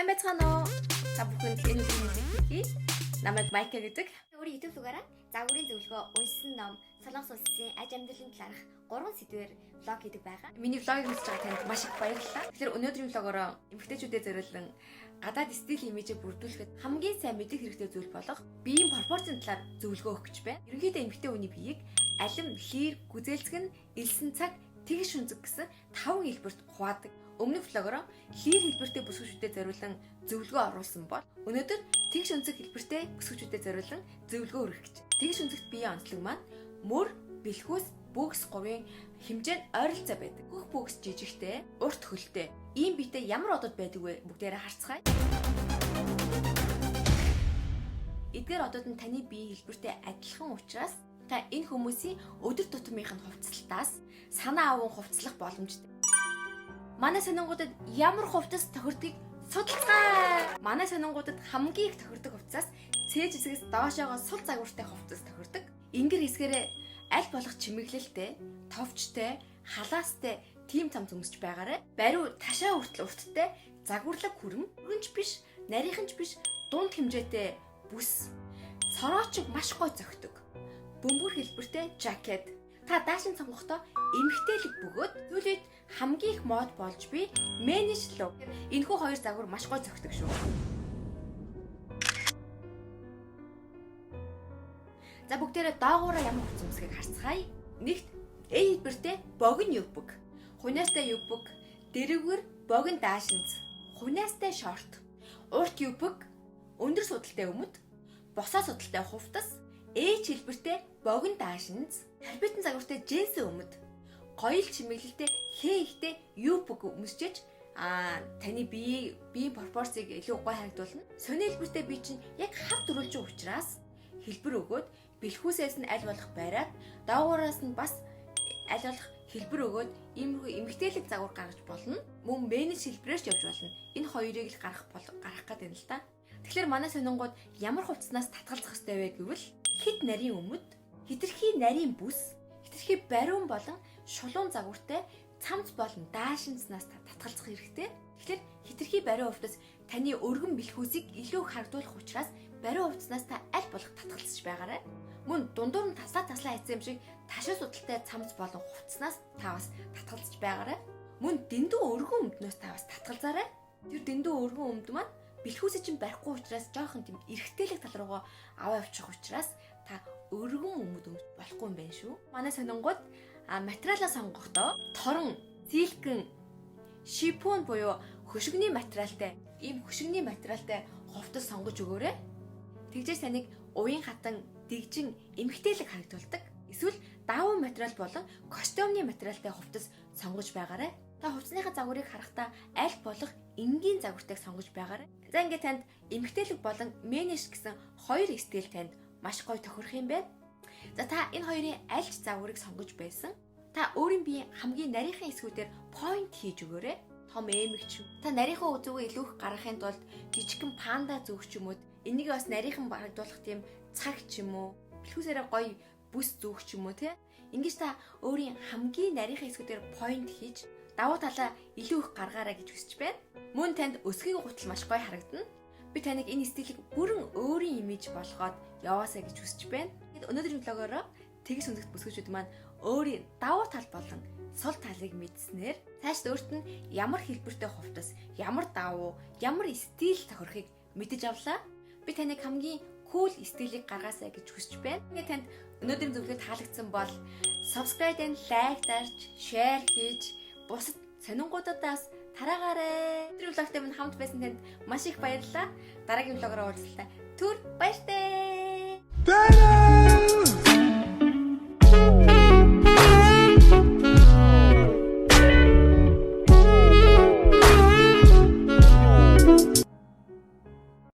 Сайн байцгаана уу? Та бүхэнд энэ өдрийн мэндийг хүргэе. Намайг Майка гэдэг. Өөрийн YouTube дугаараа загварын зөвлөгөө, уншсан ном, Солонгос улсын аж амьдралын талаарх гурван сэдвээр vlog хийдэг байгаа. Миний vlog ыг үзэж байгаа танд маш их баярлалаа. Тэгэхээр өнөөдрийн vlog ороо эмэгтэйчүүдэд зориулан гадаад стил имижээ бүрдүүлэхэд хамгийн сайн мэдэх хэрэгтэй зүйл болох биеийн пропорцийн талаар зөвлөгөө өгөх гэж байна. Ерөнхийдөө эмэгтэй хүний биеийг алим, лийр, гүзээлзгэн, элсэн цаг, тэгш өнцөг гэсэн таван хэлбэрт хуваадаг. Өмнөх vlog ороо лийр хэлбэртэй бүсгүүчүүдэд зориулан зөвлөгөө оруулсан бол өнөөдөр тэгш өнцөг хэлбэртэй бүсгүүчүүдэд зориулан зөвлөгөө өгөх гэж. Тэгш өнцөгт биеийн онцлог маань мөр, бэлхүүс, бөөгс гурвын хэмжээнд ойролцоо байдаг. Хөх бөөгс жижигтэй, урт хөлтэй. Ийм биетэй ямар одод байдаг вэ? Бүгдээрээ харцгаая. Эдгээр одод нь таны биеийн хэлбэртэй адилхан учраас та энэ хүмүүсийн өдөр тутмынх нь хувцлалтаас санаа аван хувцлах боломжтой. Манай сонингуудад ямар хувцас тохирдгийг судалцгаая. Манай сонингуудад хамгийн их тохирдог хувцас цээж хэсгээс доошоогоо сул загвартай хувцас тохирдог. Ингэр хэсгээрээ аль болох чимэглэлтэй, товчтой, халаастай тийм цамц өмсөж байгаарай. Бариу ташаа хүртэл урттай загварлаг хүрм, өргөнч биш, нарийнхан ч биш, дунд хэмжээтэй бүс. Сороочиг маш гой зөгтөг. Бөмбөр хэлбэртэй жакет. Та даашин сонгохдоо эмэгтэйлэг бөгөөд сүүлийн үед хамгийн их мод болж буй mannish look. Энэхүү хоёр загвар маш гой зөгтөг шүү. За бүгдээрээ доогуураа ямар хувцас өмсөхийг харцгаая. Нэгт A хэлбэртэй богино юбг, хуниастай юбг, дэрэгвэр богино даашинз, хуниастай шорт, урт юбг, өндөр судалтай өмд, босоо судалтай хувцас, H хэлбэртэй богино даашинз, халбитан загвартай джинсэн өмд, гоё л чимэглэлтэй хээ ихтэй юбг өмсчээж таны биеийн пропорцийг илүү гоё харагдуулна. Сони хэлбэртэй бие чинь яг хав дөрвөлжин учраас хэлбэр өгөөд бэлхүүсээс нь аль болох бариад доогуураас нь бас аль болох хэлбэр өгөөд иймэрхүү эмэгтэйлэг загвар гаргаж болно. Мөн mannish хэлбэрээр ч явж болно. Энэ хоёрыг л гаргах гээд байна л да. Тэгэхээр манай сонингууд ямар хувцаснаас татгалзах ёстой вэ гэвэл хэт нарийн өмд, хэтэрхий нарийн бүс, хэтэрхий бариун болон шулуун загвартай цамц болон даашинцнаас татгалзах хэрэгтэй. Тэгэхээр хэтэрхий бариун хувцас таны өргөн бэлхүүсийг илүү их харагдуулах учраас бариун хувцаснаас та аль болох татгалзаж байгаарай. Мөн дундуур нь таслаа хийсэн юм шиг ташуу судалтай цамц болон хувцаснаас та бас татгалзаж байгаарай. Мөн дэндүү өргөн өмднөөс та бас татгалзаарай. Тэр дэндүү өргөн өмд маань бэлхүүсээ чинь барихгүй учраас жоохон тийм эргэжтэйлэг тал руугаа аваа явчих учраас та өргөн өмд өмд болохгүй юм байна шүү. Манай сонингууд материалаа сонгохдоо торон, silk эн, шипон буюу хөшигний материалтай ийм хөшигний материалтай хувцас сонгож өгөөрэй. Тэгжээс таныг уян хатан, дэгжин, эмэгтэйлэг харагдуулдаг. Эсвэл даавуу материал болон костюмны материалтай хувцас сонгож байгаарай. Та хувцсныхаа загварыг харахтаа аль болох энгийн загвартайг сонгож байгаарай. За ингээд танд эмэгтэйлэг болон mannish гэсэн хоёр стил танд маш гоё тохирох юм байна. За та энэ хоёрын аль ч загварыг сонгож байсан. Та өөрийн биеийн хамгийн нарийнхан хэсгүүдээр point хийж өгөөрэй. Том эмэгч. Та нарийнхан үзүүгээ илүү их гаргахын тулд жижигхэн панда зүүх ч юм уу. Энийг бас нарийнхан харагдуулах тийм цаг ч юм уу. Бэлхүүсээрээ гоё бүс зүүх ч юм уу те. Ингэж та өөрийн хамгийн нарийнхан хэсгүүдээр point хийж давуу талаа илүү их гаргаарай гэж хүсэж байна. Мөн танд өсгийн гутал маш гоё харагдана. Би таныг энэ стилийг бүрэн өөрийн имиж болгоод яваасай гэж хүсэж байна. Тэгэд өнөөдрийн vlog ороо тэгс өнцөгт бүсгүүчүүд маань өөрийн давуу тал болон сул талыг мэдснээр цаашд өөрт нь ямар хэлбэртэй хувцас, ямар давуу, ямар стил тохирохыг мэдэж авлаа. Би таныг хамгийн cool стилийг гаргаасай гэж хүсэж байна. Тэгээд танд өнөөдрийн зөвлөгөө таалагдсан бол subscribe and like дарж, share хийж бусад сонингуудаас тараагаарай. Өнөөдрийн vlog тай минь хамт байсан танд маш их баярлалаа. Дараагийн vlog оор уулзлаа. Түр баяртай. Дэнэ!